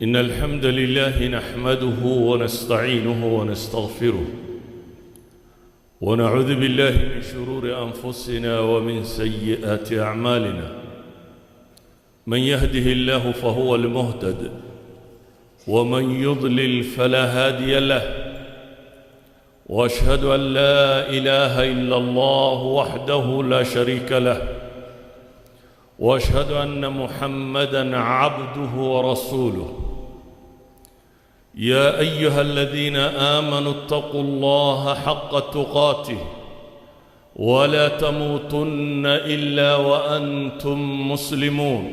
إن الحمد لله نحمده ونستعينه ونستغفره ونعوذ بالله من شرور أنفسنا ومن سيئات أعمالنا، من يهده الله فهو المهتد ومن يضلل فلا هادي له، وأشهد أن لا إله إلا الله وحده لا شريك له، وأشهد أن محمدًا عبده ورسوله. يا أيها الذين آمنوا اتقوا الله حق تقاته ولا تموتن إلا وأنتم مسلمون.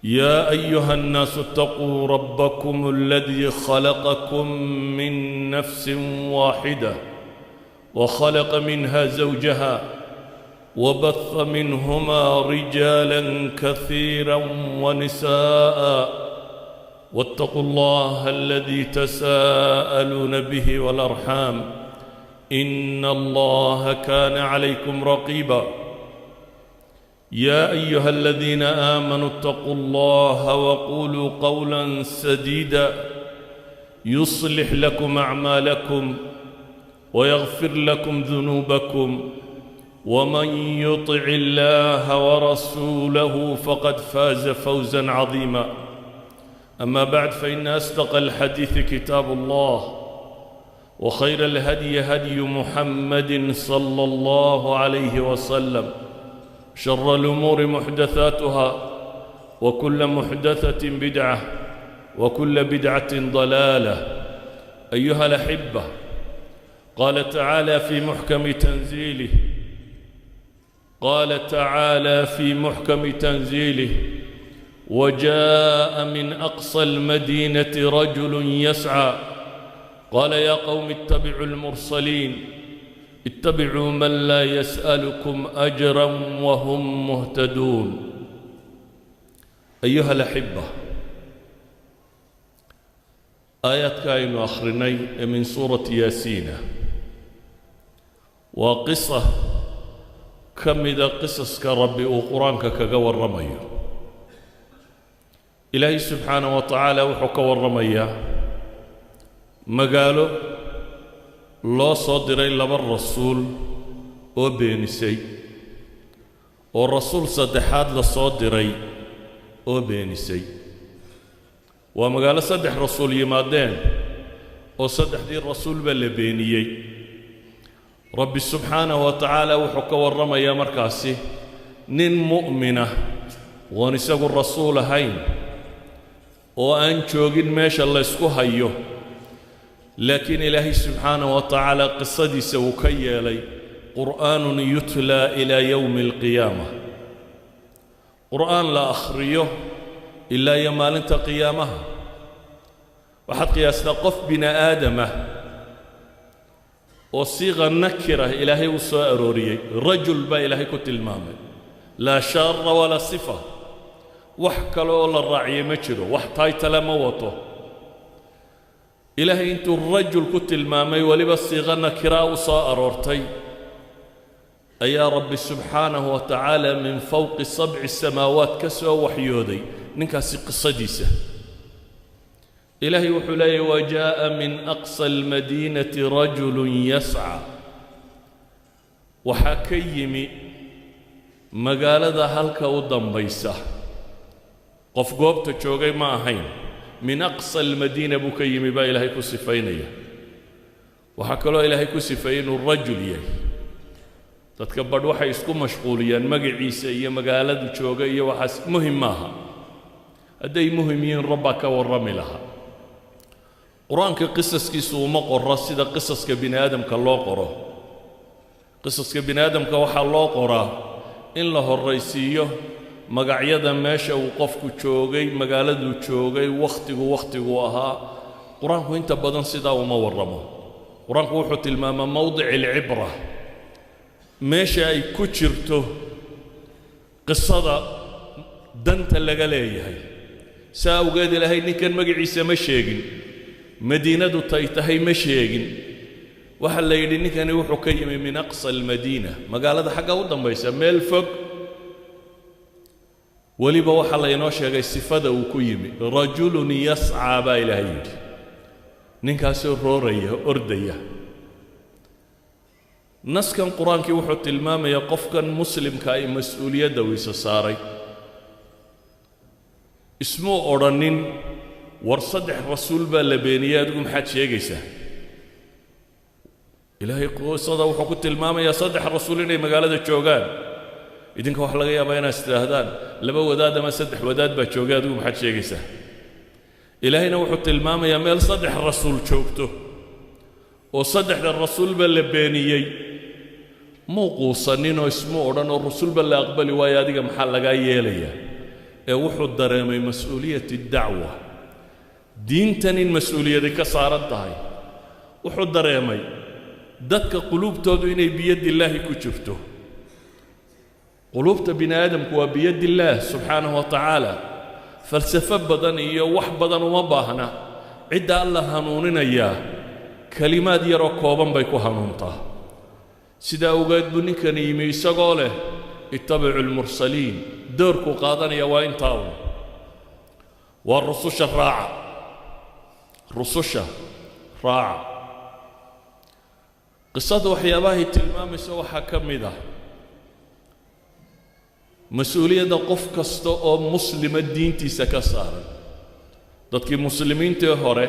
يا أيها الناس اتقوا ربكم الذي خلقكم من نفس واحدة وخلق منها زوجها وبث منهما رجالا كثيرا ونساء، واتقوا الله الذي تساءلون به والأرحام إن الله كان عليكم رقيبا. يا أيها الذين آمنوا اتقوا الله وقولوا قولا سديدا يصلح لكم أعمالكم ويغفر لكم ذنوبكم، ومن يطع الله ورسوله فقد فاز فوزا عظيما. أما بعد، فإن أصدق الحديث كتاب الله، وخير الهدي هدي محمد صلى الله عليه وسلم، شر الأمور محدثاتها، وكل محدثة بدعة، وكل بدعة ضلالة. أيها الأحبة، قال تعالى في محكم تنزيله، قال تعالى في محكم تنزيله: وجاء من أقصى المدينة رجل يسعى قال يا قوم اتبعوا المرسلين اتبعوا من لا يسألكم أجرا وهم مهتدون. أيها الأحبة، آيات كاين أخرني من سورة ياسين، وقصة كمدة قصص كربي وقرآنك كقوى الرمي. إلهي سبحانه وتعالى وحكى الرمية مقاله loo soo diray laba rasuul oo beenisay, oo rasuul saddexaad la soo diray oo beenisay. Waa magaalo saddex rasuul yimaadeen oo saddexdii rasuulba la beeniyey. Rabbi subxaanahu wa tacaala wuxuu ka warramayaa markaasi nin mu'mina oon isagu rasuul ahayn oo aan joogin meesha laysku hayo, laakiin ilaahay subxaanahu wa tacaala qisadiisa uu ka yeelay qur'aanun yutlaa ilaa yowmi alqiyaama, qur'aan la akhriyo ilaa iyo maalinta qiyaamaha. Waxaad qiyaastaa qof bini aadamah oo siiqa nakira ilaahay uu soo arooriyey, rajul baa ilaahay ku tilmaamay, laa shaara walaa sifa, wax kale oo la raaciyey ma jiro, wax taytale ma wato. Ilaahay intuu rajul ku tilmaamay weliba siiqo nakiraa u soo aroortay, ayaa rabbi subxaanahu wa tacaala min fowqi sabci samaawaat ka soo waxyooday ninkaasi qisadiisa. Ilaahay wuxuu leeyahy: wajaa'a min aqsa almadiinati rajulun yasca. Waxaa ka yimi magaalada halka u dambaysa, qof goobta joogay ma ahayn, min aqsa almadiina buu ka yimi baa ilaahay ku sifaynaya. Waxaa kaloo ilaahay ku sifeeyey inuu rajul yahay. Dadka badh waxay isku mashquuliyaan magaciisa iyo magaaladu jooga iyo waxaas muhim maaha. Hadday muhim yihiin rabbaa ka warrami lahaa. Qur-aanka qisaskiisu uma qoro sida qisaska bini aadamka loo qoro. Qisaska bini aadamka waxaa loo qoraa in la horraysiiyo magacyada meesha uu qofku joogay, magaaladuu joogay, wakhtigu wakhtiguu ahaa. Qur-aanku inta badan sidaa uma warramo. Qur-aanku wuxuu tilmaamaa mowdic alcibra, meesha ay ku jirto qisada danta laga leeyahay. Saa awgeed ilaahay ninkan magaciisa ma sheegin, madiinadu tay tahay ma sheegin. Waxaa la yidhi ninkani wuxuu ka yimi min aqsa almadiina, magaalada xagga u dambaysa, meel fog. Weliba waxaa laynoo sheegay sifada uu ku yimi, rajulun yascaa baa Ilaahay yidhi, ninkaasoo rooraya, ordaya. Naskan qur-aankii wuxuu tilmaamayaa qofkan muslimka ay mas-uuliyadda wiisa saaray. Ismuu odhanin war saddex rasuul baa la beeniyey, adigu maxaad sheegaysaa? Ilaahay qisada wuxuu ku tilmaamayaa saddex rasuul inay magaalada joogaan. Idinka waxaa laga yaabaa inaad istidhaahdaan laba wadaad ama saddex wadaad baa joogay, adigu maxaad sheegaysaa? Ilaahayna wuxuu tilmaamayaa meel saddex rasuul joogto oo saddexda rasuulba la beeniyey. Muu quusaninoo ismuu odhan oo rasuulba la aqbali waayo, adiga maxaa lagaa yeelayaa? Ee wuxuu dareemay mas-uuliyat dacwa, diintan in mas-uuliyadi ka saaran tahay. Wuxuu dareemay dadka quluubtoodu inay biyadillaahi ku jirto. Quluubta bini aadamku waa biyadillaah subxaanahu wa tacaala. Falsafo badan iyo wax badan uma baahna. Cidda Alla hanuuninayaa kelimaad yaroo kooban bay ku hanuuntaa. Sidaa ogeed buu ninkani yimi isagoo leh ittabicu lmursaliin. Doorkuu qaadanaya waa intaa un, waa rususha raaca, rususha raaca. Qisada waxyaabahay tilmaamaysa waxaa ka mid ah mas-uuliyadda qof kasta oo muslima diintiisa ka saaran. Dadkii muslimiintii hore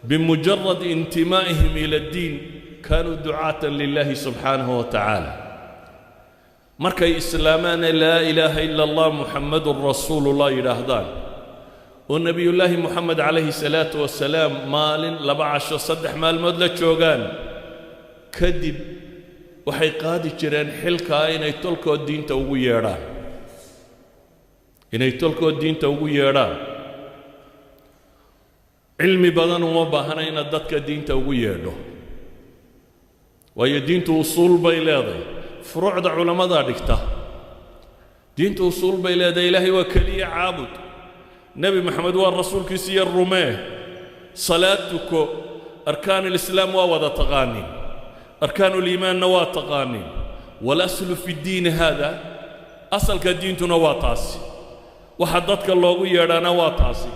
bimujarad intimaa'ihim ila addiin kaanuu ducaatan lilaahi subxaanahu wa tacaala. Markay islaamaane laa ilaaha ila allah muxamadun rasuulullah yidhaahdaan oo nebiyullaahi Moxamed calayhi salaatu wasalaam maalin, laba casho, 3 maalmood la joogaan kadib, waxay qaadi jireen xilkaa inay tolkood diinta ugu yeedhaan, inay tolkood diinta ugu yeedhaan. Cilmi badan uma baahna inaad dadka diinta ugu yeedho, waayo diintu usuul bay leedahay, furuucda culammadaa dhigta. Diintu usuul bay leedahay. Ilaahay waa keliya caabud, Nebi Moxamed waa rasuulkiisiiyo rumee, salaad tuko. Arkaan alislaam waa wada taqaanin, arkaan uliimaanna waa taqaanin. Walaslu fi ddiini haada, asalka diintuna waa taasi, waxa dadka loogu yeedhaana waa taasi.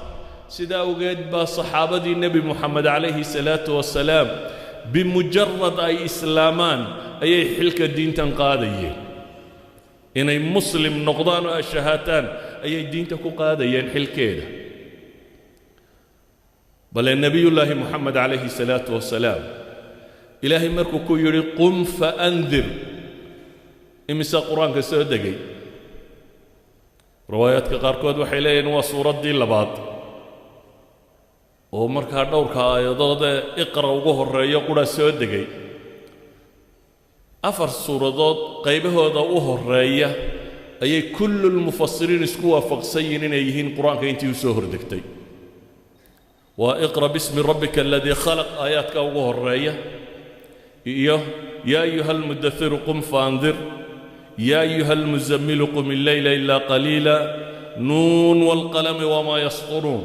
Sidaa awgeed baa saxaabadii Nebi Moxamed calayhi salaatu wasalaam bimujarad ay islaamaan ayay xilka diintan qaadayeen. Inay muslim noqdaan oo ashahaataan ayay diinta ku qaadayeen xilkeeda. Bale nebiyullaahi Moxamed calayhi salaatu wasalaam Ilaahay markuu ku yidhi qum faandir, imise qur-aanka soo degay? Riwaayaadka qaarkood waxay leeyihin waa suuraddii labaad oo markaa dhowrka aayadoodee iqra ugu horreeyo qura soo degay. Afar suuradood qaybahooda u horreeya ayay kullulmufasiriin isku waafaqsan yihiin inay yihiin qur-aanka intii u soo hordegtay. Waa iqra bismi rabbika aladii khalaq, aayaadka ugu horreeya, iyo yaa ayuha almudairu qum faandir, yaa ayuha almuzammilu qum illeyla ilaa qaliila, nuun waalqalami wamaa yasquruun.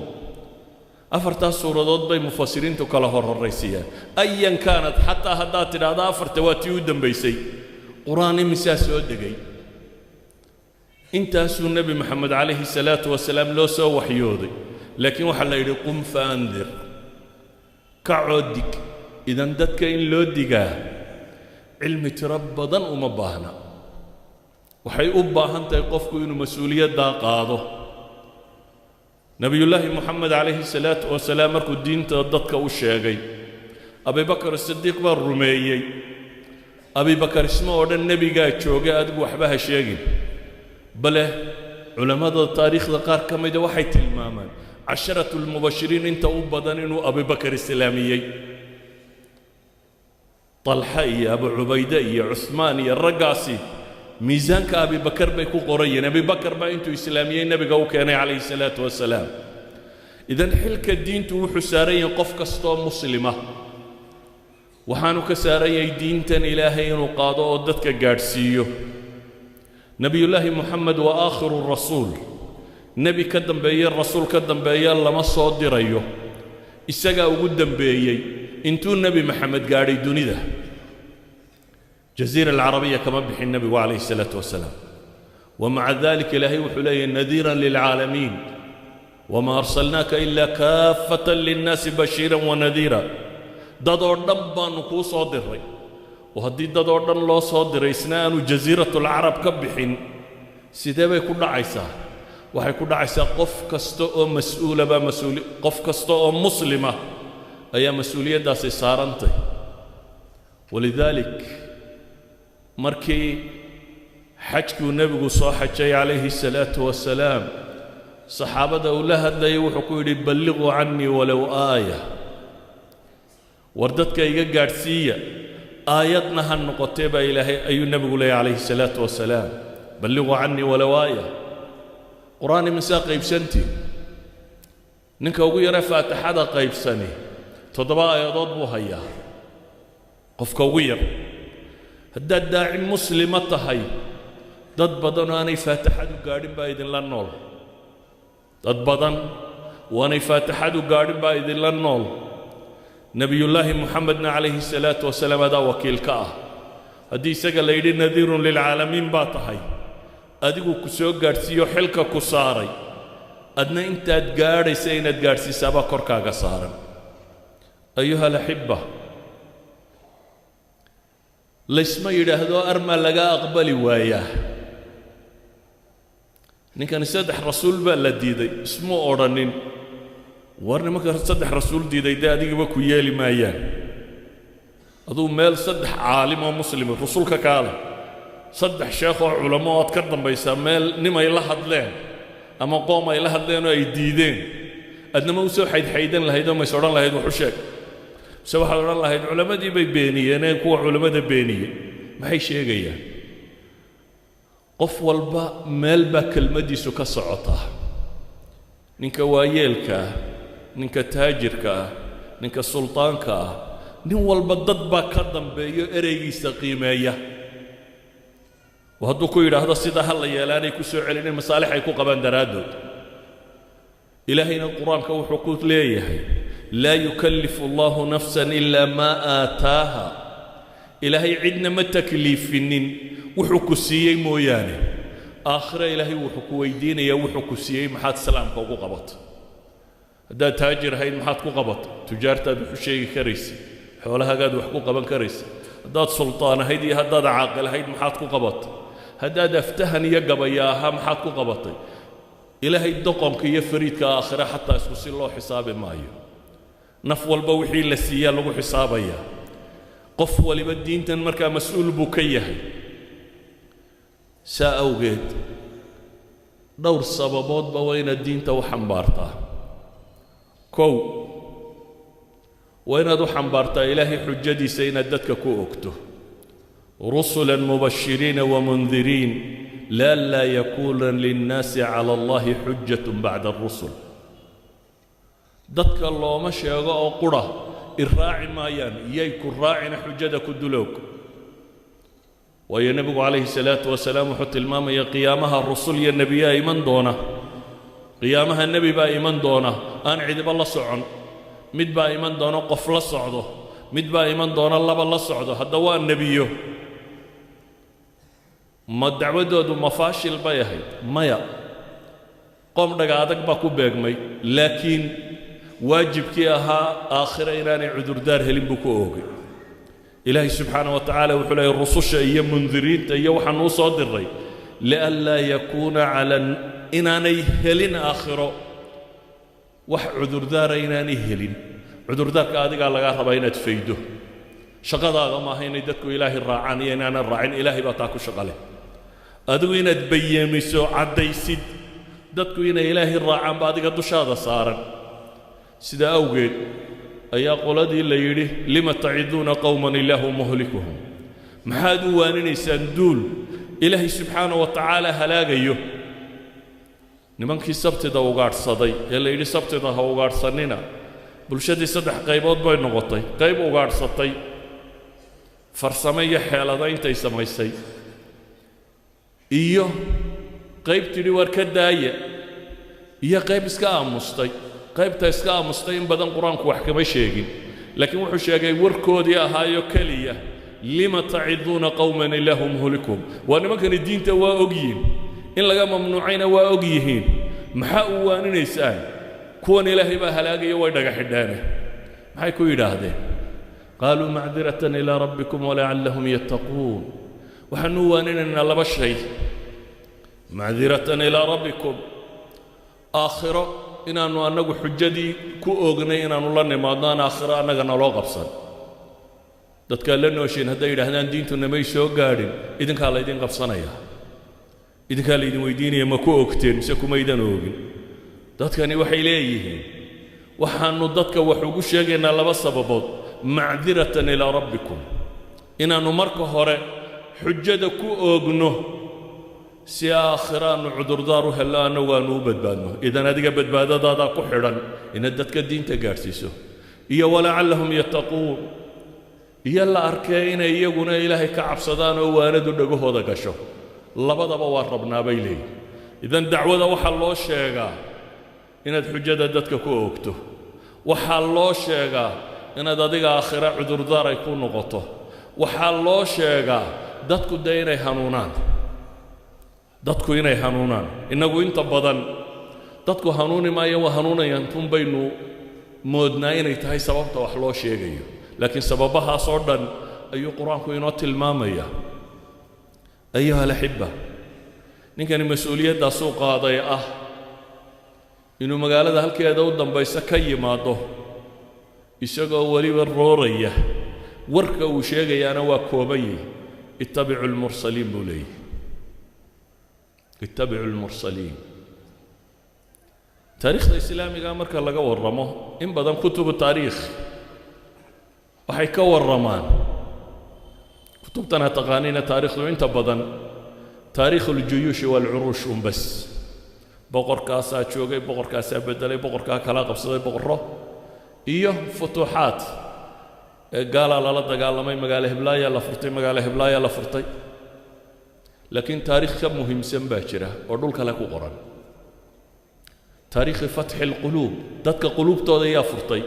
Afartaas suuradood bay mufasiriintu kala hor horraysiiyaan. Ayan kaanad, xataa haddaad tidhaahdo afarta waa tii u dambaysay, qur-aan imisaa soo degay? Intaasuu Nebi Moxamed calayhi salaatu wasalaam loo soo waxyooday, laakiin waxaa la yidhi qum faandir, kacoo dig. Idan dadka in loo digaa cilmi tiro badan uma baahna, waxay u baahan tahay qofku inuu mas-uuliyaddaa qaado. Nebiyullaahi Moxamed calayhi salaatu wasalaam markuu diinta dadka u sheegay, Abibakar Sidiiq baa rumeeyey. Abibakar isma oo dhan nebigaa jooga, adigu waxba ha sheegin. Bale culammada taariikhda qaar ka mida waxay tilmaamaan casharatu lmubashiriin inta u badan inuu Abibakar islaamiyey. Talxa iyo Abu Cubayde iyo Cuhmaan iyo raggaasi miisaanka Abibakar bay ku qoran yihiin. Abibakar baa intuu islaamiyey nebiga u keenay calayhi salaatu wasalaam. Idan xilka diintu wuxuu saaran yahay qof kastoo muslima, waxaanu ka saaran yahay diintan Ilaahay inuu qaado oo dadka gaadhsiiyo. Nebiyullaahi Moxamed waa aakhiru rasuul, nebi ka dambeeye, rasuul ka dambeeya lama soo dirayo, isagaa ugu dembeeyey. Intuu Nebi Maxamed gaadhay dunida, jaziira alcarabiya kama bixin nebigu calayhi salaatu wasalaam. Wamaca dalika Ilaahay wuxuu leeyahy nadiiran lilcaalamiin, wamaa arsalnaaka ilaa kaafatan linnaasi bashiiran wa nadiira. Dad oo dhan baanu kuu soo diray. Oo haddii dad oo dhan loo soo diray isna aanu jasiiratulcarab ka bixin, sidee bay ku dhacaysaa? Waxay ku dhacaysaa qof kasta oo mas-uula baa mas-uuli, qof kasta oo muslima ayaa mas-uuliyaddaasi saarantay. Walidaalik markii xajkuu nebigu soo xajay calayhi salaatu wasalaam, saxaabada uu la hadlayay wuxuu ku yidhi balliquu cannii walow aaya, war dadka iga gaadhsiiya aayadna ha noqotee baa Ilaahay ayuu nebigu leeyay calayhi salaatu wasalaam, balliquu cannii walow aaya. Qur-aan imisaa qaybsantiin? Ninka ugu yara faatixada qaybsani 7 aayadood buu hayaa, qofka ugu yar. Haddaad daaci muslima tahay, dad badan oo aanay faatixadu gaadhin baa idinla nool, dad badan oo aanay faatixadu gaadhin baa idinla nool. Nebiyullaahi Muxamedna calayhi salaatu wasalaam adaa wakiil ka ah. Haddii isaga la yidhi nadiirun lilcaalamiin baa tahay, adigu ku soo gaadhsiiyo xilka ku saaray, adna intaad gaadhaysa inaad gaadhsiisaabaa korkaaga saaran. Ayuha alaxibba, laysma yidhaahdo armaa laga aqbali waayaa. Ninkani 3 rasuul baa la diiday, ismu odhanin war nimanka 3 rasuul diiday dee adigaba ku yeeli maayaan. Aduu meel 3 caalim oo muslima rusulka kaale, 3 sheekh oo culamo ood ka dambaysaa meel nimay la hadleen ama qoom ay la hadleen oo ay diideen, adnama u soo xaydxaydan lahayd oo mays odhan lahayd wax u sheeg? Mise waxaad odhan lahayd culammadii bay beeniyeenee kuwa culammada beeniyey maxay sheegayaan? Qof walba meel baa kelmaddiisu ka socotaa. Ninka waayeelka ah, ninka taajirka ah, ninka sultaanka ah, nin walba dad baa ka dambeeyo ereygiisa qiimeeya. Oo hadduu ku yidhaahdo sidaa ha la yeelaanay ku soo celinin masaalix ay ku qabaan daraaddood. Ilaahayna qur-aanka wuxuu ku leeyahay laa yukallifu allahu nafsan ilaa maa aataaha. Ilaahay cidna ma takliifinin wuxuu ku siiyey mooyaane. Aakhire Ilaahay wuxuu ku weydiinayaa wuxuu ku siiyey maxaad islaamka ugu qabatay. Haddaad taajir ahayd maxaad ku qabatay? Tujaartaad wax u sheegi karaysa, xoolahagaad wax ku qaban karaysa. Haddaad sultaan ahayd iyo haddaad caaqil ahayd maxaad ku qabatay? Haddaad aftahan iyo gabaya ahaa maxaad ku qabatay? Ilaahay doqonka iyo fariidka aakhire xataa isku si loo xisaabi maayo. Naf walba wixii la siiyaa lagu xisaabayaa. Qof waliba diintan markaa mas-uul buu ka yahay. Saa awgeed dhowr sababoodba waa inaad diinta u xambaartaa. Kow, waa inaad u xambaartaa Ilaahay xujadiisa inaad dadka ku ogto. Rusula mubashiriina wamundiriin lianlaa yakuuna linnaasi cala allahi xujatun bacda arusul. Dadka looma sheego oo qura iraaci maayaan, iyay ku raacina xujada ku duloog. Waayo nebigu calayhi salaatu wasalaam wuxuu tilmaamaya qiyaamaha rusul iyo nebiyaa iman doona, qiyaamaha nebi baa iman doona aan cidiba la socon, mid baa iman doona qof la socdo, mid baa iman doona laba la socdo. Hadda waa nebiyo, ma dacwadoodu ma faashil bay ahayd? Maya, qoom dhaga adag baa ku beegmay, laakiin waajibkii ahaa aakhire inaanay cudurdaar helin buu ku oogay. Ilaahay subxaana wa tacaala wuxuu leeyay rususha iyo mundiriinta iyo waxaan uu soo diray lianlaa yakuuna cala inaanay helin aakhiro wax cudurdaara, inaanay helin cudurdaarka. Adigaa lagaa rabaa inaad faydo, shaqadaada maaha inay dadku Ilaahay raacaan iyo inaanan raacin. Ilaahay baa taa ku shaqo leh. Adigu inaad bayeemiso, caddaysid dadku inay Ilaahay raacaan ba adiga dushaada saaran. Sidaa awgeed ayaa qoladii la yidhi lima taciduuna qowman illaahu muhlikuhum, maxaad u waaninaysaan duul Ilaahay subxaana wa tacaala halaagayo? Nimankii sabtida ugaadhsaday ee la yidhi sabtida ha ugaadhsanina, bulshadii 3 qaybood bay noqotay. Qayb ugaadhsatay farsamo iyo xeelada intay samaysay, iyo qayb tidhi war ka daaya, iyo qayb iska aamustay. Qaybta iska aamustay in badan qur-aanku wax kama sheegin, laakiin wuxuu sheegay warkoodii ahaayo keliya lima taciduuna qowman illaahu muhlikuhum. Waa nimankani diinta waa ogyihin, In laga mamnuucayna waa og yihiin. Maxaa u waaninaysaan kuwan Ilaahay baa halaagaya, way dhaga xidheene? Maxay ku yidhaahdeen? Qaaluu macdiratan ilaa rabbikum walacallahum yattaquun. Waxaanu waaninaynaa laba shay: macdiratan ilaa rabbikum, aakhiro inaannu annagu xujadii ku oognay inaannu la nimaadno, aan aakhiro annaga naloo qabsan. Dadkaa la nooshiin hadday yidhaahdaan diintu namay soo gaadhin, idinkaa laydin qabsanayaa, idinkaa laydin weydiinaya ma ku ogteen mise kumaydan oogin. Dadkani waxay leeyihiin waxaannu dadka wax ugu sheegaynaa laba sababood: macdiratan ilaa rabbikum, inaannu marka hore xujada ku oogno si aakhiro aannu cudurdaar u hello, annagu aannu u badbaadno. Idan adiga badbaadadaadaa ku xidhan inaad dadka diinta gaadhsiiso. Iyo walacallahum yattaquun, iyo la arkee inay iyaguna Ilaahay ka cabsadaan oo waanadu dhagahooda gasho. Labadaba waa rabnaa bay leeyihin. Idan dacwada waxaa loo sheegaa inaad xujada dadka ku oogto, waxaa loo sheegaa inaad adiga aakhira cudurdaar ay ku noqoto, waxaa loo sheegaa dadku dee inay hanuunaan, dadku inay hanuunaan. Innagu inta badan dadku hanuuni maayo, waa hanuunayaan tun baynu moodnaa inay tahay sababta wax loo sheegayo, laakiin sababahaas oo dhan ayuu Qur-aanku inoo tilmaamaya. Ayuha alaxiba, ninkani mas-uuliyaddaasuu qaaday ah inuu magaalada halkeeda u dambaysa ka yimaado isagoo weliba rooraya. Warka uu sheegayaana waa kooban yahi: ittabicu lmursaliin buu leeyahy, ittabicu lmursaliin. Taariikhda islaamiga marka laga warramo, in badan kutubu taariikh waxay ka warramaan, kutubtana taqaaniina taariikhdu inta badan taariikh uljuyuushi waalcuruush un bas, boqorkaasaa joogay, boqorkaasaa beddelay, boqorkaa kala qabsaday, boqorro iyo futuuxaad ee gaalaa lala dagaalamay, magaalo heblaaya la furtay, magaalo heblaaya la furtay. Laakiin taariikh ka muhiimsan baa jira oo dhul kale ku qoran, taariikhi fatxi alquluub. Dadka quluubtooda yaa furtay?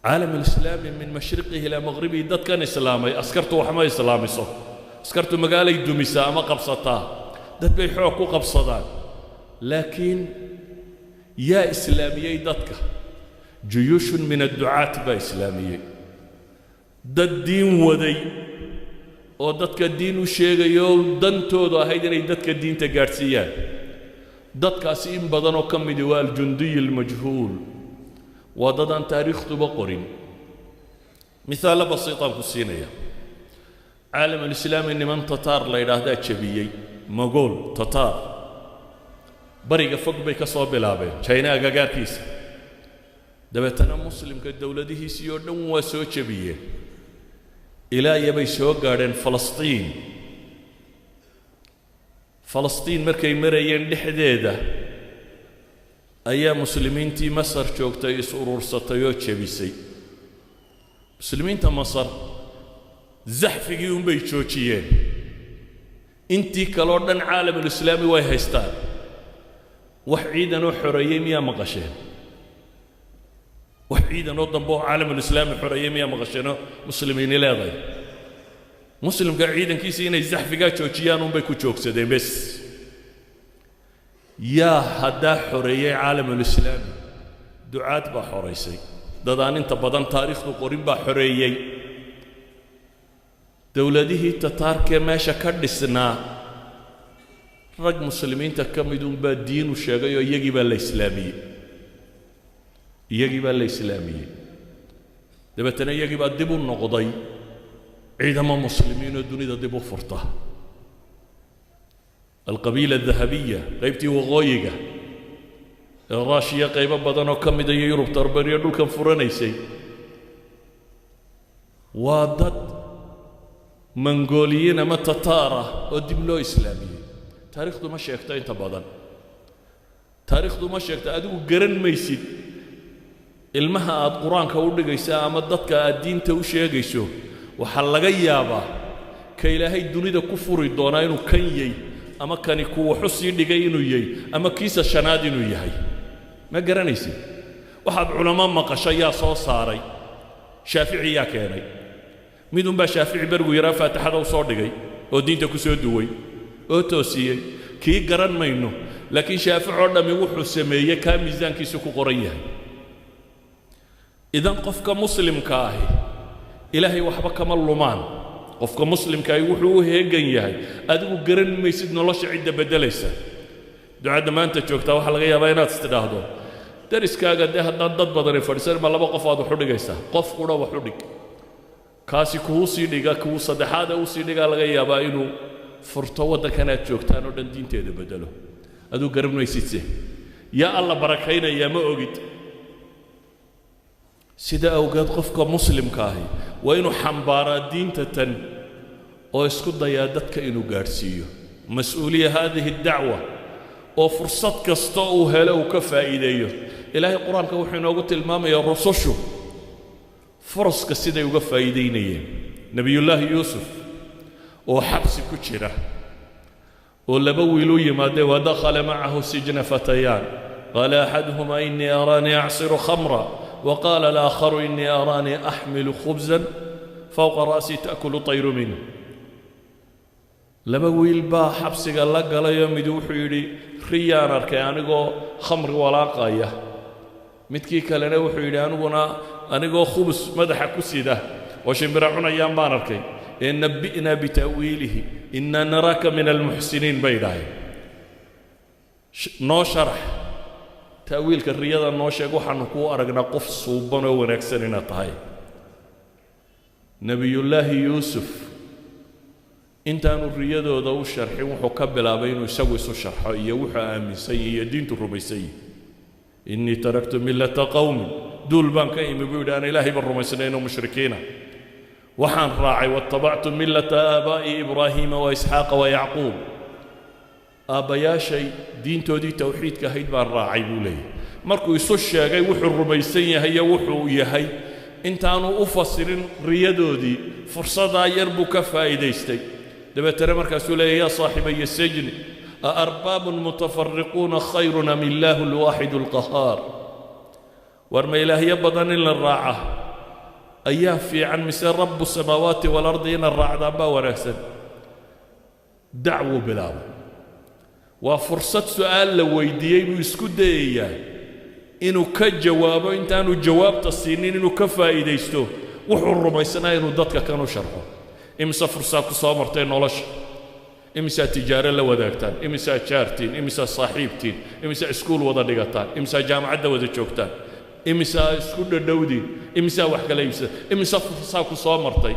Caalam alislaami min mashriqihi ilaa maqribihi dadkan islaamay. Askartu wax ma islaamiso, askartu magaalay dumisaa ama qabsataa, dad bay xoog ku qabsadaan, laakiin yaa islaamiyey dadka? Juyuushun min adducaat baa islaamiyey, dad diin waday oo dadka diin u sheegayo, dantoodu ahayd inay dadka diinta gaadhsiiyaan. Dadkaasi in badanoo ka midi waa aljundiy almajhuul, waa dad aan taariikhduba qorin. Mihaallo basiitaan ku siinaya. Caalamulislaami niman Tataar la yidhaahdaa jebiyey, Mogool Tataar. Bariga fog bay ka soo bilaabeen, Jayna agagaarkiisa, dabeetana muslimka dowladihiisii oo dhan waa soo jebiyeen, ilaa iyobay soo gaadheen Falastiin. Falastiin markay marayeen dhexdeeda ayaa muslimiintii Masar joogtay is urursatay oo jebisay. Muslimiinta Masar zaxfigii unbay joojiyeen, intii kaleo dhan caalamulislaami way haystaan. Wax ciidanoo xoreeyey miyaa maqasheen? Wax ciidanoo dambe oo caalamulislaami xoreeyey miyaa maqasheenoo muslimiini leedahay? Muslimka ciidankiisii inay zaxfigaa joojiyaan unbay ku joogsadeen bes. Yaa haddaa xoreeyey caalamulislaami? Ducaad baa xoraysay, dad aan inta badan taariikhdu qorin baa xoreeyey. Dowladihii Tataarkee meesha ka dhisnaa rag muslimiinta ka mid unbaa diinu sheegay oo iyagii baa la islaamiyey, iyagii baa la islaamiyey. Dabeetana iyagii baa dib u noqday ciidamo muslimiin oo dunida dib u furta. Alqabiila adahabiya, qaybtii waqooyiga ee Raashiya qaybo badan oo ka mida iyo Yurub tarbariyo dhulkan furanaysay, waa dad Mangooliyiin ama Tataar ah oo dib loo islaamiyey. Taariikhdu ma sheegto, inta badan taariikhdu ma sheegto. Adigu garan maysid ilmaha aad Qur-aanka u dhigaysa ama dadka aad diinta u sheegayso, waxaa laga yaabaa ka Ilaahay dunida ku furi doonaa inuu kan yey, ama kani ku waxu sii dhigay inuu yey, ama kiisa shanaad inuu yahay, ma garanaysid. Waxaad culamo maqasho yaa soo saaray? Shaafici yaa keenay? Midunbaa Shaafici berigu yaraa faatixada u soo dhigay oo diinta ku soo duway. Oo toosiyey kii garan mayno, laakiin Shaafici oo dhammi wuxuu sameeyey kaa miisaankiisu ku qoran yahay. Idan qofka muslimka ahi Ilaahay waxba kama lumaan. Qofka muslimka ahi wuxuu u heegan yahay, adigu garan maysid nolosha cidda beddelaysa. Ducadda maanta joogtaa waxaa laga yaabaa inaad istidhaahdo dariskaaga dee haddaan dad badani fadhiisan ma laba qof aad wax u dhigaysaa, qof qura wax u dhig, kaasi kuu sii dhiga, kuu saddexaad ee usii dhigaa laga yaabaa inuu furto waddankan aad joogtaan oo dhan diinteeda beddelo. Aduu garan maysidse yaa Alla barakaynayaa, ma ogid. Sida awgeed qofka muslimka ahi waa inuu xambaaraa diinta tan oo isku dayaa dadka inuu gaadhsiiyo mas-uuliya haadihi dacwa, oo fursad kasta uu helo uu ka faa'iideeyo. Ilaahay Qur-aanka wuxuu inoogu tilmaamayaa rusushu furaska siday uga faa'iidaynayeen. Nebiyullaahi Yuusuf oo xabsi ku jira oo laba wiil u yimaadee, ودخل معه السجن فتيان قال أحدهما إني أراني أعصر خمرا وقال الآخر إني أراني أحمل خبزا فوق رأسي تأكل الطير منه. Laba wiil baa xabsiga la galayoo mid wuxuu yidhi riyaan arkay anigoo khamri walaaqaya, midkii kalena wuxuu yidhi aniguna anigoo khubus madaxa ku sida oo shimbira cunayaan baan arkay, ee نبئنا بتأويله إنا نراك من المحسنين bay idhaaheen. Noo sharax ta'wiilka riyada, noo sheeg, waxaanu kuu aragnaa qof suuban oo wanaagsan inaad tahay. Nebiyullaahi Yuusuf intaanu riyadooda u sharxin wuxuu ka bilaabay inuu isagu isu sharxo iyo wuxuu aaminsan yahay iyo diintu rumaysan yahay. إني تركت ملة قوم, duul baan ka imi buu yidhi aan Ilaahayba rumaysnaynoo mushrikiina, waxaan raacay واتبعت ملة آبائي إبراهيم وإسحاق ويعقوب, aabbayaashay diintoodii towxiidka ahayd baan raacay buu leeyahy. Markuu isu sheegay wuxuu rumaysan yahay iyo wuxuu yahay intaanu u fasirin riyadoodii, fursadaa yar buu ka faa'iidaystay. Dabeetana markaasuu leeyahy يا صاحبي السجن أأرباب متفرقون خير أم الله الواحد القهار. War ma ilaahyo badan in la raaca ayaa fiican mise رب السماوات والأرض inaad raacdaan baa wanaagsan? Dacwuu bilaabay. Waa fursad su'aal la weydiiyey buu isku dayayaa inuu ka jawaabo, intaanu jawaabta siinin inuu ka faa'iidaysto wuxuu rumaysanaa inuu dadka kan u sharxo. Imise fursaa ku soo martay nolosha? Imisaa tijaaro la wadaagtaan? Imisaa jaartiin? Imisaa saaxiibtiin? Imisaa iskuul wada dhigataan? Imisaa jaamacadda wada joogtaan? Imisaa isku dhadhowdiin? Imisaa wax kala iibsada? Imisa fursaa ku soo martay?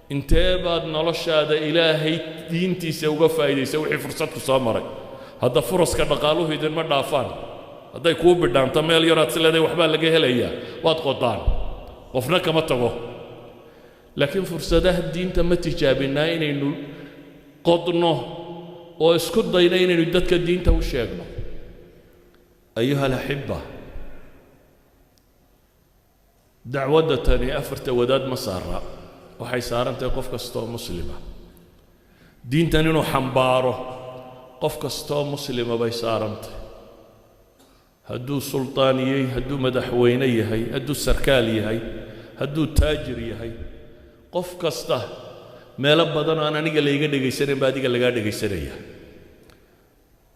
Intee baad noloshaada Ilaahay diintiisa uga faa'iidaysa wixii fursad ku soo maray? Hadda furaska dhaqaaluhu idinma dhaafaan. Hadday kuu bidhaanto meel yaraad si leedahay waxbaa laga helayaa, waad qodaan, qofna kama tago. Laakiin fursadaha diinta ma tijaabinaa inaynu qodno oo isku dayno inaynu dadka diinta u sheegno? أيها الأحبة, dacwadda tani afarta wadaad ma saara, waxay saaran tahay qof kastoo muslima. Diintan inuu xambaaro qof kastoo muslima bay saarantahay, hadduu sultaaniyey, hadduu madaxweyne yahay, hadduu sarkaal yahay, hadduu taajir yahay, qof kasta. Meelo badan aan aniga layga dhegaysanayn ba adiga lagaa dhegaysanaya,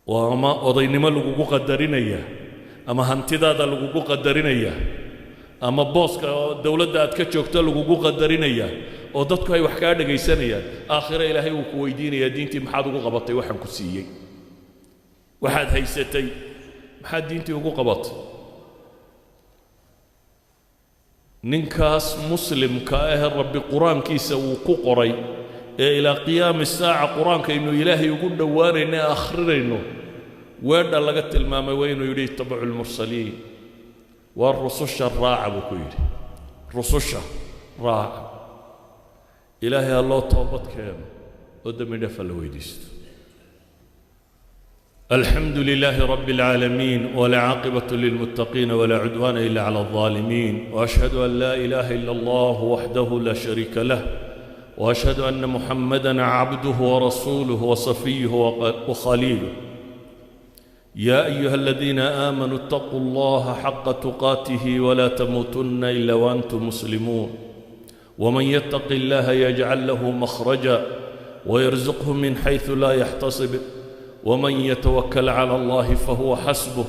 oo ama odaynimo lagugu qadarinayaa, ama hantidaada lagugu qadarinayaa, ama booska dowladda aad ka joogto lagugu qadarinayaa, oo dadku ay wax kaa dhegaysanayaan. Aakhiro Ilaahay wuu ku weydiinayaa diintii maxaad ugu qabatay waxaan ku siiyey, waxaad haysatay maxaad diintii ugu qabatay. Ninkaas muslimka ah Rabbi Qur-aankiisa uu ku qoray ee ilaa qiyaami saaca Qur-aankaynu Ilaahay ugu dhowaanayno ee akhrinayno, weedha laga tilmaamay waa inuu yidhi اتبعوا المرسلين, waa rususha raaca buu ku yidhi, rususha raaca. Ilaahay ha loo toobad keeno oo dembi dhafa la weydiisto. الحمد لله رب العالمين، والعاقبة للمتقين، ولا عدوان إلا على الظالمين، وأشهد أن لا إله إلا الله وحده لا شريك له، وأشهد أن محمدا عبده ورسوله وصفيه وخليله. يا أيها الذين آمنوا اتقوا الله حق تقاته ولا تموتن إلا وأنتم مسلمون. ومن يتق الله يجعل له مخرجا ويرزقه من حيث لا يحتسب ومن يتوكل على الله فهو حسبه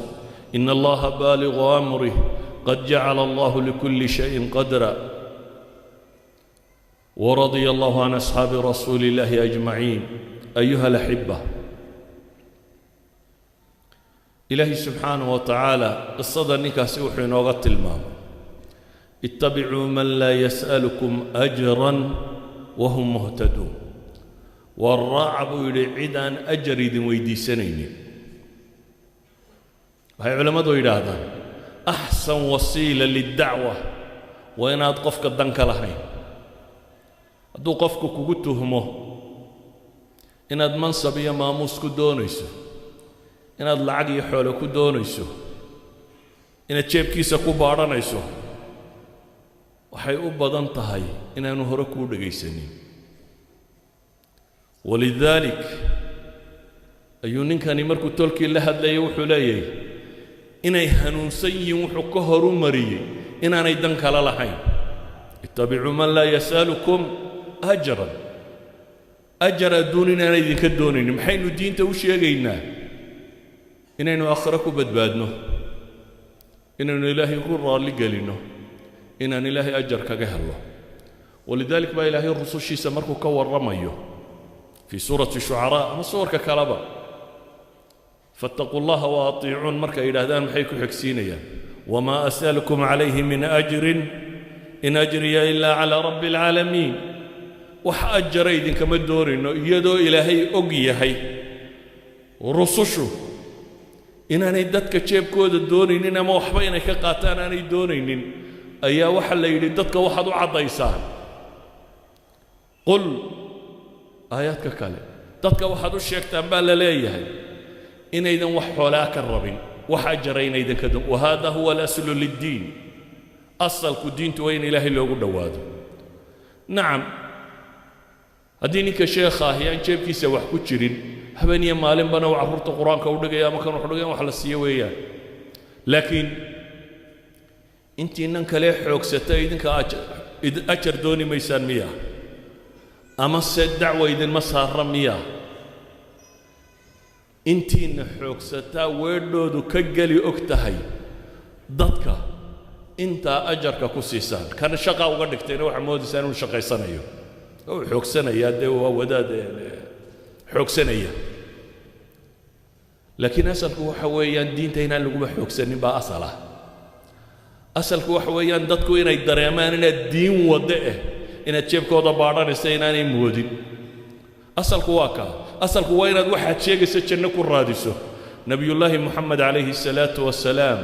إن الله بالغ أمره قد جعل الله لكل شيء قدرا. ورضي الله عن أصحاب رسول الله أجمعين. أيها الأحبة، إلهي سبحانه وتعالى قصة نكاس وحين وغت المام اتبعوا من لا يسألكم أجرا وهم مهتدون. والراعب يلعدان أجر إذن ويدي سنين. هاي علماء يراهدان أحسن وسيلة للدعوة وإن أدقفك الدنك لهين hadduu qofku kugu tuhmo inaad mansab iyo maamuus ku doonayso, inaad lacag iyo xoolo ku doonayso, inaad jeebkiisa ku baadhanayso, waxay u badan tahay inaanu hore kuu dhegaysanin. Walidaalik ayuu ninkani markuu tolkii la hadlayay wuxuu leeyahay inay hanuunsan yihiin wuxuu ka horu mariyey inaanay dan kala lahayn. Ittabicuu man laa yas'alukum ajran, ajar adduun inaanay idinka doonaynin. Maxaynu diinta u sheegaynaa? Inaynu aakhiro ku badbaadno, inaynu ilaahay ku raalli gelinno, inaan ilaahay ajar kaga helno. Walidaalik baa ilaahay rusushiisa markuu ka warramayo في سورة الشعراء ama suwarka kaleba فاتقوا الله وأطيعون markay yidhaahdaan maxay ku xigsiinayaan? وما أسألكم عليه من أجر إن أجري إلا على رب العالمين. Wax ajara idinkama doonayno, iyadoo ilaahay og yahay rusushu inaanay dadka jeebkooda doonaynin ama waxba inay ka qaataan aanay doonaynin, ayaa waxaa la yidhi dadka waxaad u caddaysaan qul aayaadka kale dadka waxaad u sheegtaan baa la leeyahay inaydan wax xoolaa ka rabin, wax ajara inaydan ka doon. Wahada huwa alaslu liddiin, asalku diintu waa in ilaahay loogu dhowaado. Nacam, haddii ninka sheekha ahi aan jeebkiisa wax ku jirin, habeen iyo maalinbana uu carruurta qur-aanka u dhigaya ama kan wuxu dhigaya wax la siiyo weeyaan, laakiin intiinan kale xoogsata idinka ajar dooni maysaan miya? Ama se dacwa idinma saara miya? Intiina xoogsataa weedhoodu ka geli og tahay dadka intaa ajarka ku siisaan. Kan shaqa uga dhigtayna waxaa moodaysaan inuu shaqaysanayo, uu xoogsanayaa, dee waa wadaad xoogsanaya. Laakiin asalku waxa weeyaan diinta inaan laguma xoogsanin baa asal ah. Asalku waxa weeyaan dadku inay dareemaan inaad diin waddo eh, inaad jeebkooda baadhanaysa inaanay moodin. Asalku waa kaa. Asalku waa inaad waxaad sheegaysa janno ku raadiso. Nabiyullaahi Moxamed calayhi salaatu wasalaam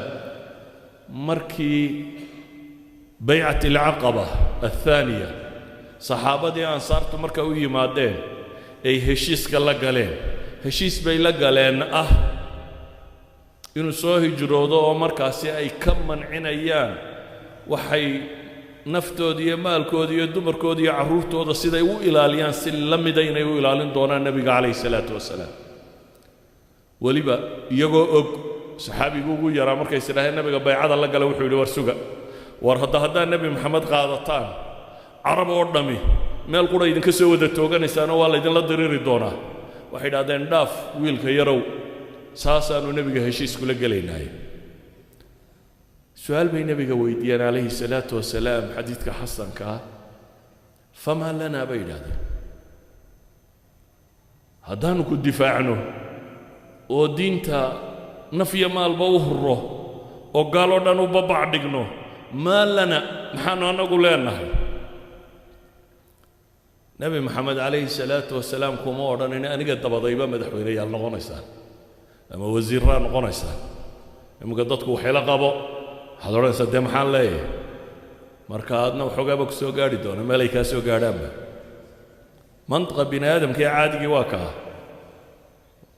markii baycat alcaqaba athaaniya saxaabadii ansaartu marka u yimaadeen ay heshiiska la galeen, heshiis bay la galeen ah inuu soo hijroodo oo markaasi ay ka mancinayaan waxay naftooda iyo maalkooda iyo dumarkooda iyo carruurtooda siday u ilaaliyaan si la mida inay u ilaalin doonaan nebiga calayhi salaatu wasalaam. Weliba iyagoo og saxaabigu ugu yaraa markay is idhaaheen nebiga baycada la gala, wuxuu yidhi war suga, war haddaa nebi Maxamed qaadataan carab oo dhammi meel qura idinka soo wada tooganaysaanoo waa laydinla diriiri doonaa. Waxay idhahdeen dhaaf wiilka yarow, saasaanu nebiga heshiis kula gelaynaaye. Su-aal bay nebiga weydiiyeen calayhi salaatu wasalaam, xadiidka xasanka ah, famaa lanaa bay yidhahdeen, haddaanu ku difaacno oo diinta naf iyo maalba u hurro oo gaaloo dhan u babac dhigno, maa lana, maxaanu annagu leenahay? Nebi Maxamed calayhi salaatu wasalaam kuma odhanin aniga dabadayba madaxweyneyaal noqonaysaan ama wasiirraa noqonaysaan. Iminka dadku waxayla qabo waxaad odhanaysaa dee maxaan leeyahay, marka adna waxoogaaba ku soo gaadhi doona meel ay kaa soo gaadhaanba. Mantiqa bini aadamka ee caadigii waa kaa,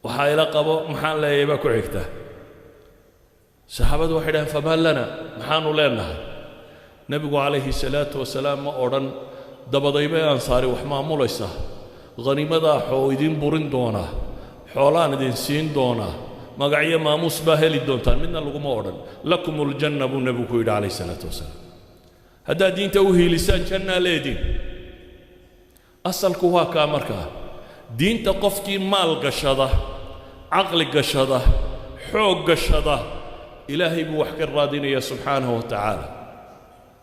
waxaa ila qabo maxaan leeyahay baa ku xigta. Saxaabadu waxay dhaheen famaa lana, maxaanu leenahay? Nebigu calayhi salaatu wasalaam ma odhan dabadaybay ansaari wax maamulaysaa, khaniimadaa xoo idiin burin doonaa, xoolaan idin siin doonaa, magacyo maamuus baa heli doontaan, midna laguma odhan. Lakum uljanna buu nebigu ku yidhi calayhi salaatu wasalaam. Haddaad diinta u hiilisaan jannaa leediin. Asalku waa kaa markaa Diinta qofkii maal gashada, caqli gashada, xoog gashada, ilaahay buu wax ka raadinaya subxaanahu wa tacaala.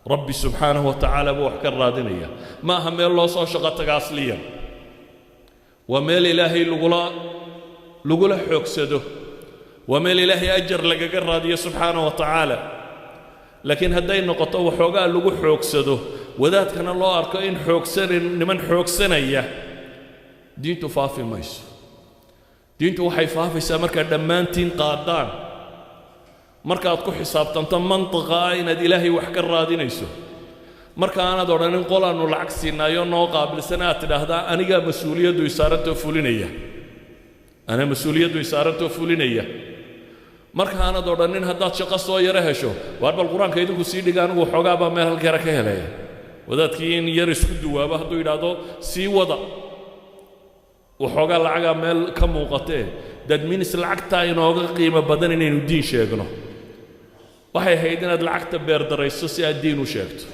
Rabbi subxaanahu wa tacaala buu wax ka raadinaya. Ma aha meel loo soo shaqo taga asliyan, waa meel ilaahay lagula xoogsado, waa meel ilaahay ajar lagaga raadiyo subxaanahu wa tacaala. Laakiin hadday noqoto waxoogaa lagu xoogsado, wadaadkana loo arko in xoogsanan niman xoogsanaya, diintu faafi mayso. Diintu waxay faafaysaa markaad dhammaantiin qaadaan, markaad ku xisaabtanto mantiqa ah inaad ilaahay wax ka raadinayso, marka aanaad odhanin qolaannu lacag siinaayo noo qaabilsan, aad tidhaahdaa anigaa mas-uuliyaddu isaarantoo fulinaya, anaa mas-uuliyaddu isaarantoo fulinaya. Marka aanad odhanin haddaad shaqo soo yaro hesho, waar bal qur-aanka idinku sii dhiga, anigu waxoogaa baa meel halkeera ka helaya. Wadaadkii in yar isku duwaaba hadduu yidhaahdo sii wada, waxoogaa lacagaa meel ka muuqatee, dad minis lacagtaa inooga qiimo badan inaynu diin sheegno. Waxay ahayd inaad lacagta beerdarayso si aad diin u sheegto,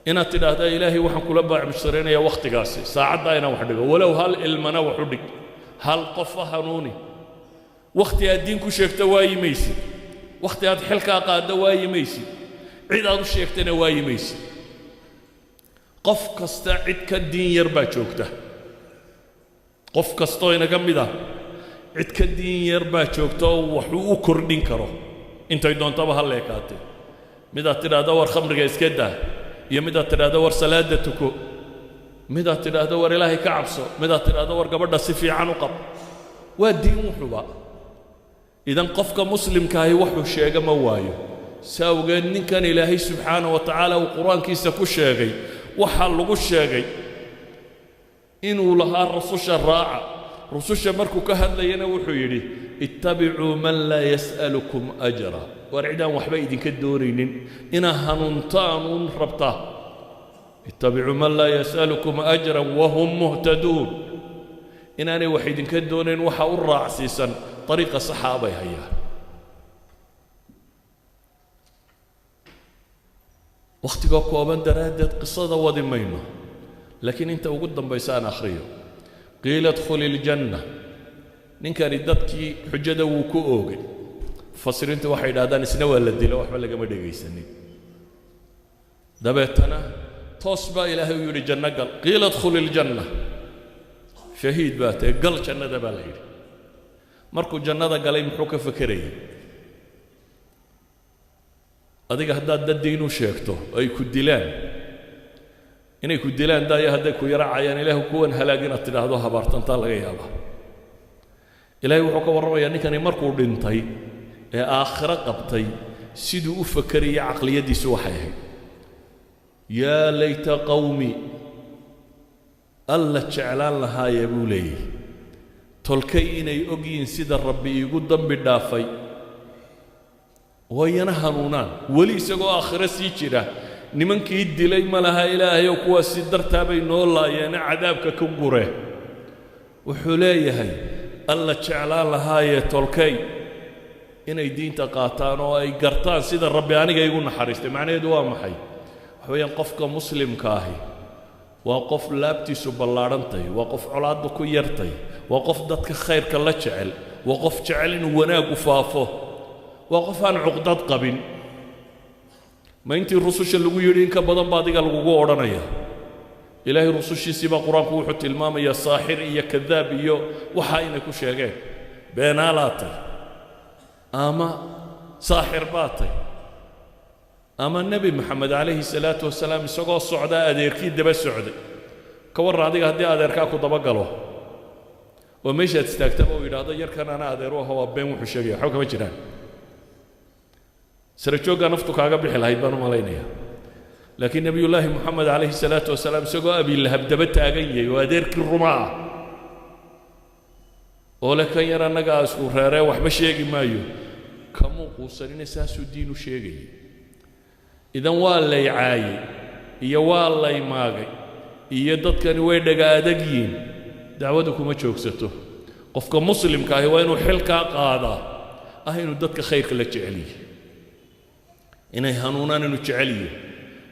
inaad tidhaahdaa ilaahay waxaan kula baacmushtaraynayaa wakhtigaasi, saacaddaa inaan wax dhigo, walow hal ilmana wax u dhig, hal qofa hanuuni. Wakhti aad diin ku sheegto waayi maysid, wakhti aad xilkaa qaaddo waayi maysid, cid aad u sheegtana waayi maysid. Qof kasta cid ka diin yar baa joogta, qof kastoo inaga mid ah cid ka diin yar baa joogta oo waxuu u kordhin karo intay doontaba ha leekaatee. Midaad tidhaahdo war khamriga iska daa, iyo midaad tidhaahdo war salaadda tuko, midaad tidhaahdo war ilaahay ka cabso, midaad tidhaahdo war gabadha si fiican u qab, waa diin wuxuba. Idan qofka muslimkaahi wuxuu sheega ma waayo. Saawgeed ninkan ilaahay subxaanahu wa tacaala uu qur-aankiisa ku sheegay, waxaa lagu sheegay inuu lahaa rususha raaca. Rususha markuu ka hadlayana wuxuu yidhi ittabicuu man laa yas'alukum ajra, waar cid aan waxba idinka doonaynin inaa hanuuntaan uun rabtaa. Ittabicuu man laa yas'alukum ajran wahum muhtaduun, inaanay wax idinka doonayn waxa u raacsiisan dariiqa saxaa bay hayaan. Wakhtigoo kooban daraaddeed qisada wadi mayno, laakiin inta ugu dambaysa aan akhriyo. Qiila idkhuli iljanna. Ninkani dadkii xujada wuu ku oogay. Mufasiriintu waxay yidhahdaan isna waa la dilo, waxba lagama dhegaysanin. Dabeetana toos baa ilaahay u yidhi janno gal. Qiila idkhuli iljanna, shahiid baa tae, gal jannada baa la yidhi. Markuu jannada galay muxuu ka fekerayay? Adiga haddaad dad diin u sheegto ay ku dilaan, inay ku dilaan daayo hadday ku yaraacayaan, ilaahu kuwan halaag inaad tidhaahdo habaartantaa laga yaabaa. Ilaahay wuxuu ka warramayaa ninkani markuu dhintay ee aakhiro qabtay siduu u fekerayay, caqliyaddiisu waxay ahayd yaa layta qawmi, alla jeclaan lahaaya buu leeyahy tolkay inay og yihiin sida rabbi iigu dambi dhaafay wayana hanuunaan. Weli isagoo aakhiro sii jira nimankii dilay ma laha ilaahayow kuwaasi dartaa bay noo laayeene cadaabka ka gure. Wuxuu leeyahay alla jeclaan lahaayee tolkay inay diinta qaataan oo ay gartaan sida rabbi aniga igu naxariistay. Macnaheedu waa maxay? Waxa weeyaan qofka muslimka ahi waa qof laabtiisu ballaadhantay, waa qof colaaddu ku yartay, waa qof dadka khayrka la jecel, waa qof jecel inuu wanaaggu faafo, waa qof aan cuqdad qabin. Ma intii rususha lagu yidhi in ka badan ba adiga lagugu odhanaya. Ilaahay rusushiisii baa qur-aanku wuxuu tilmaamayaa saaxir iyo kadaab iyo waxa inay ku sheegeen, beenaalaatay ama saaxir baatay, ama nebi Maxamed calayhi salaatu wasalaam isagoo socdaa adeerkii daba socday. Ka warran adiga haddii adeerkaa ku daba galo oo meeshaad istaagtaba uu yidhaahdo yarkan ana adeeru aho, waa been wuxuu sheegaya, waxba kama jiraan, sare jooggaa naftu kaaga bixi lahayd baan u malaynayaa. Laakiin nebiyullaahi Moxamed calayhi salaatu wasalaam isagoo abilahab daba taagan yahay oo adeerkii ruma ah oo leh kan yar annagaa isku reeree waxba sheegi maayo, kamuu quusanina saasuu diin u sheegayay. Idan waa lay caayey iyo waa lay maagay iyo dadkani way dhaga adag yihiin, dacwadu kuma joogsato. Qofka muslimka ahi waa inuu xilkaa qaadaa ah inuu dadka khayrka la jeceliyo, inay hanuunaan inuu jeceliyo.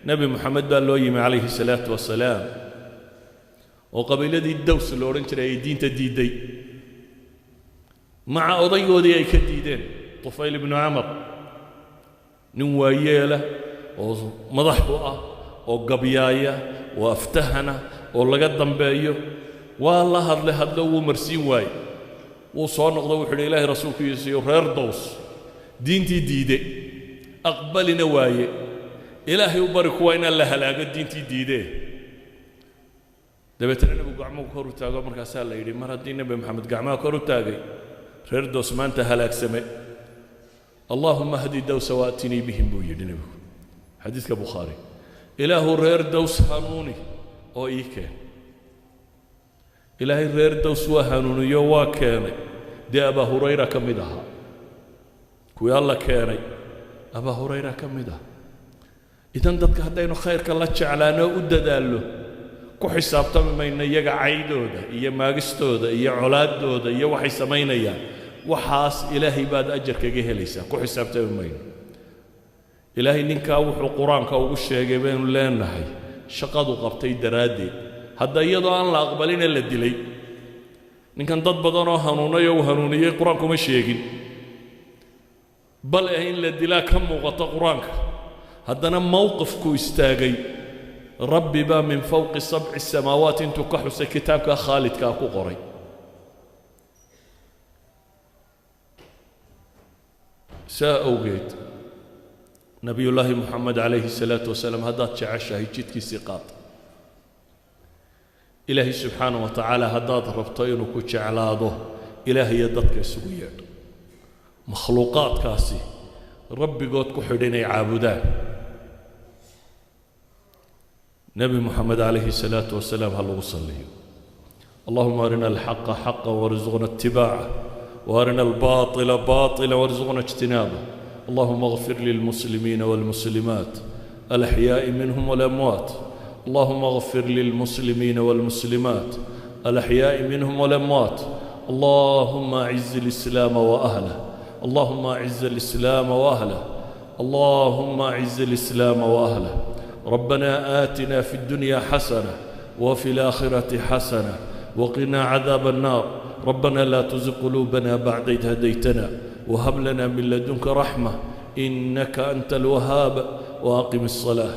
Nebi Moxamed baa loo yimi calayhi salaatu wasalaam Oo qabiiladii Daws la odhan jiray ay diinta diiday, maca odaygoodii ay ka diideen, Tufayl ibnu Camar, nin waayeela oo madax u ah oo gabyaaya oo aftahana oo laga dambeeyo. Waa la hadlay, hadlo, wuu marsiin waaye. Wuu soo noqdo, wuxuu yidhi: Ilaahay rasuulkiisiyo, reer Dows diintii diide, aqbalina waaye, Ilaahay u bari kuwa inaan la halaago diintii diidee. Dabeetana nebigu gacmuhu kor u taago. Markaasaa la yidhi: mar haddii Nebi Maxamed gacmaha kor u taagay, reer Dows maanta halaagsame. اللهم اهد دوسا وأتني بهم, buu yidhi nebigu, xadiiska Bukhaari. Ilaahu reer Dows hanuuni oo ii keen. Ilaahay reer Dows waa hanuuniyo, waa keenay. Dee Abaa Hurayra ka mid ahaa kuwii Alla keenay, Abaa Hurayra ka mid ah. Idan dadka haddaynu khayrka la jeclaano, u dadaallo, ku xisaabtami mayno iyaga caydooda iyo maagistooda iyo colaadooda iyo waxay samaynayaan. Waxaas Ilaahay baad ajar kaga helaysaa, ku xisaabtami mayno. Ilaahay ninkaa wuxuu Qur-aanka ugu sheegay baynu leenahay shaqadu qabtay daraaddeed. Hadda iyadoo aan la aqbaline la dilay ninkan, dad badan oo hanuunay oo uu hanuuniyey Qur-aankuma sheegin, bal eh in la dilaa ka muuqata Qur-aanka. Haddana mowqifku istaagay, Rabbi baa من فوق سبع سماوات intuu ka xusay kitaabka khaalidkaa ku qoray. Saa awgeed, Nabiyullaahi Moxamed calayhi salaatu wasalaam haddaad jeceshahay, jidkiisii qaad. Ilaahay subxaana wa tacaala haddaad rabto inuu ku jeclaado, Ilaahayo dadka isugu yeedho, makhluuqaadkaasi rabbigood ku xidh inay caabudaan. Nebi Moxamed calayhi salaatu wasalaam ha lagu salliyo. اللهم أرنا الحق حقا وارزقنا اتباعه، وأرنا الباطل باطلا وارزقنا اجتنابه. اللهم اغفر للمسلمين والمسلمات الأحياء منهم والأموات. اللهم اغفر للمسلمين والمسلمات الأحياء منهم والأموات. اللهم أعز الإسلام وأهله. اللهم أعز الإسلام وأهله. اللهم أعز الإسلام وأهله. ربنا آتنا في الدنيا حسنة وفي الآخرة حسنة وقنا عذاب النار. ربنا لا تزغ قلوبنا بعد إذ هديتنا وهب لنا من لدنك رحمة إنك أنت الوهاب. وأقم الصلاة.